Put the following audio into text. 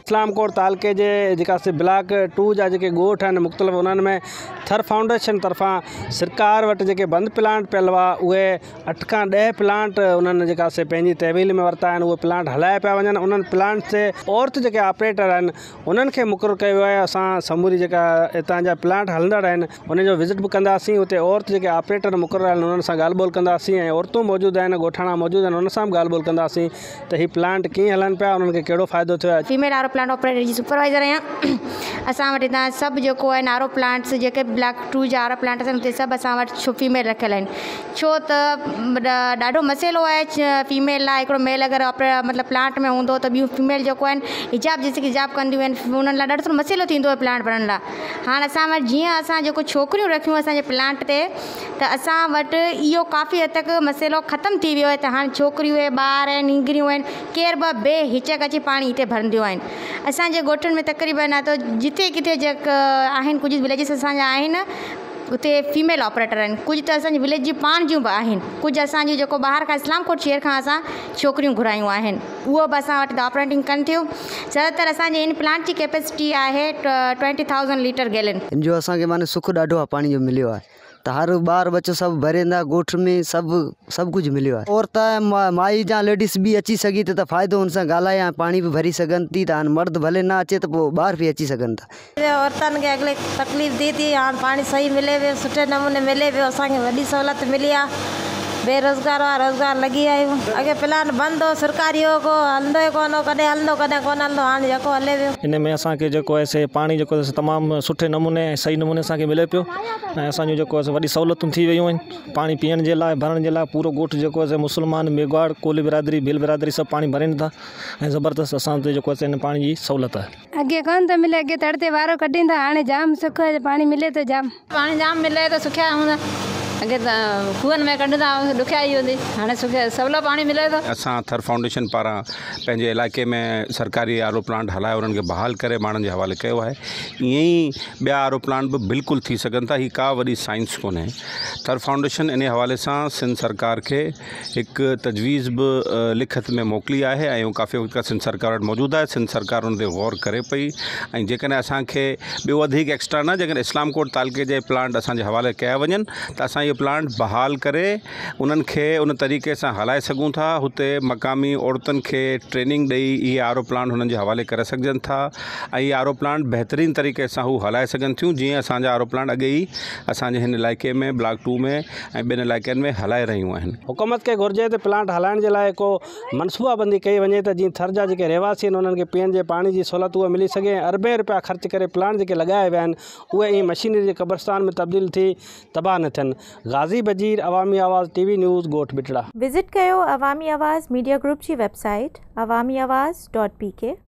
اسلام ڪوٽ تعلقي جي جيڪا سي بلاڪ ٽو جا جيڪي ڳوٺ آهن مختلف انهن ۾ ٿر فائونڊيشن طرفان سرڪار وٽ جيڪي بند پلانٽ پيل هئا اهي اٺ کان ڏهه پلانٽ انهن جيڪا سي پنهنجي تحويل ۾ ورتا آهن اهي پلانٽ هلايا پيا وڃن انهن پلانٽ تي عورت جيڪي آپريٽر آهن انهن کي مقرر ڪيو ويو آهي اسان سموري جيڪا هتان جا پلانٽ هلندڙ آهن ان جو وزٽ به ڪنداسين اتي عورت جيڪي آپريٽر مقرر آهن انهن سان ڳالهه ٻولهه ڪنداسين ۽ عورتون موجود آهن ڳوٺاڻا موجود آهن انهن سان به ڳالهه ٻولهه ڪنداسين ته هي پلانٽ ڪيئن هلن پيا انهن کي ڪهڙو فائدو ٿيو آهي. Female R O plant operator جي سپروائيزر آهيان اسان وٽ هتان سڀ جيڪو آهن آر او پلانٽس جيڪي به بلاڪ ٽو جا آر او پلانٽس آهن اتي سڀ اسان وٽ فيميل رکيل آهن ڇو ته ڏاڍو مسئلو آهي فيميل لاء هڪڙو ميل اگر مطلب پلانٽ ۾ هوندو ته ٻيون فيميل جيڪو آهن حجاب جيسي حجاب ڪنديون آهن انهن لاء ڏاڍو سارو مسئلو ٿيندو آهي پلانٽ ڀرڻ لاء هاڻ اسان وٽ جيئن اسان جيڪو ڇوڪريون رکيون اسان جي پلانٽ تي ته اسان وٽ اهو ڪافي حد تڪ مسئلو ختم ٿي ويو آهي ته هاڻ ڇوڪريون آهن ٻار آهن نينگريون آهن ڪير به بي هچڪ اچي پاڻي هتي ڀرنديون آهن اسان جي ڳوٺن ۾ تقريبن آهي ته جتي ڪٿي جيڪا آهن ڪجهه وليجز اسان جا آهن اتي فيميل آپريٽر آهن ڪجهه ته اسان جي وليج جي پاڻ جون به آهن ڪجهه اسان جون جيڪو ٻاهر کان اسلام ڪوٽ شهر کان اسان ڇوڪريون گهرايون آهن اهو به اسان وٽ آپريٽنگ ڪن ٿيون زياده تر اسان جي هن پلانٽ جي ڪيپيسٽي آهي ٽوئنٽي ٿائوزنڊ ليٽر گيلن. ان جو اسان کي معني سک ڏاڍو آ پاڻي جو مليو آهي ته هر ٻار ٻچو سڀ ڀريندا ڳوٺ ۾ سڀ سڀ ڪجهه مليو آهي. عورت مائي جا ليڊيز به اچي سگهي ٿي ته فائدو ان سان ڳالهائي ۽ پاڻي به ڀري سگهن ٿي ته هاڻي مرد ڀلي نه اچي ته پوء ٻار به اچي سگهن ٿا. عورتن کي اڳلي تڪليف ٿي ٿي هاڻ پاڻي صحيح ملي پيو سٺي نموني ملي پيو اسان کي وڏي سهولت ملي آ. بيروزگار هئا روزگار لڳي ويا آهيون اڳي پلانٽ بند هو سرڪاري هو ڪو هلندو ئي ڪونه هو ڪڏهن هلندو ڪڏهن ڪونه هلندو هاڻي جيڪو هلي پيو. ان ۾ اسان کي جيڪو آهي سي پاڻي جيڪو آهي سو تمام سٺي نموني ۽ صحيح نموني اسان کي ملي پيو ۽ اسان جون جيڪو آهي سو وڏي سهولتون ٿي ويون آهن پاڻي پيئڻ جي لاء ڀرڻ جي لاء پورو ڳوٺ جيڪو آهي سو مسلمان ميگهواڙ ڪولهي برادري ڀيل برادري سڀ پاڻي ڀرين ٿا ۽ زبردست اسان وٽ جيڪو آهي سو ان پاڻي جي سهولت آهي. اڳي ڪونه ٿو ملي اڳي تڙ تي وارو ڪڍيندا هاڻي جام سک آهي پاڻي ملي ٿو جام. پاڻي جام ملي ته سکيا هوندا اڳي ته کوهن ۾ ڪڍندا هئا ڏکيائي هوندي هاڻي سکيا سولو پاڻي ملي ٿو. اسان ٿر فائونڊيشن پاران پنهنجي علائقي ۾ سرڪاري آر او پلانٽ هلائي انهن کي بحال ڪري ماڻهن جي حوالي ڪيو آهي ائين ئي ٻيا آر او پلانٽ به بلڪل ٿي سگهن ٿا هي ڪا وڏي سائنس ڪونهي ٿر فائونڊيشن انهي حوالي سان سنڌ سرڪار کي هڪ تجويز به لکت ۾ موڪلي آهي ۽ اهو ڪافي وقت کان سنڌ سرڪار وٽ موجود آهي سنڌ سرڪار ان تي غور ڪري پئي ۽ جيڪڏهن اسان کي ٻيو وڌيڪ ايڪسٽرا نه جيڪڏهن اسلام ڪوٽ تعلقي جي پلانٽ اسان جي حوالي ڪيا وڃن ته اسان اهي پلانٽ بحال ڪري انهن کي ان طريقي سان هلائي سگهون ٿا هتي مقامي عورتن کي ٽريننگ ڏئي اهي آر او پلانٽ هنن جي حوالي ڪري سگهجن ٿا ۽ اهي آر او پلانٽ بهترين طريقي سان هو هلائي سگهن ٿيون جيئن اسان جا آر او پلانٽ اڳي ئي اسان جي هن علائقي ۾ بلاڪ ٽو ۾ ۽ ٻين علائقن ۾ هلائي رهيون آهن. حڪومت کي گهرجي ته پلانٽ هلائڻ جي لاء ڪو منصوبابندي ڪئي وڃي ته جيئن ٿر جا جيڪي رهواسي آهن انهن کي پيئڻ جي پاڻي جي سهولت اها ملي سگهي ۽ اربين رپيا خرچ ڪري پلانٽ جيڪي لڳايا ويا آهن اهي ائين مشينري جي قبرستان ۾ تبديل ٿي تباهه نه ٿين. غازي بجير، عوامي آواز ٽي وي نيوز، ڳوٺ ٻٽڙا. وزٽ ڪيو عوامي آواز ميڊيا گروپ جي web site Awami Awaz dot P K.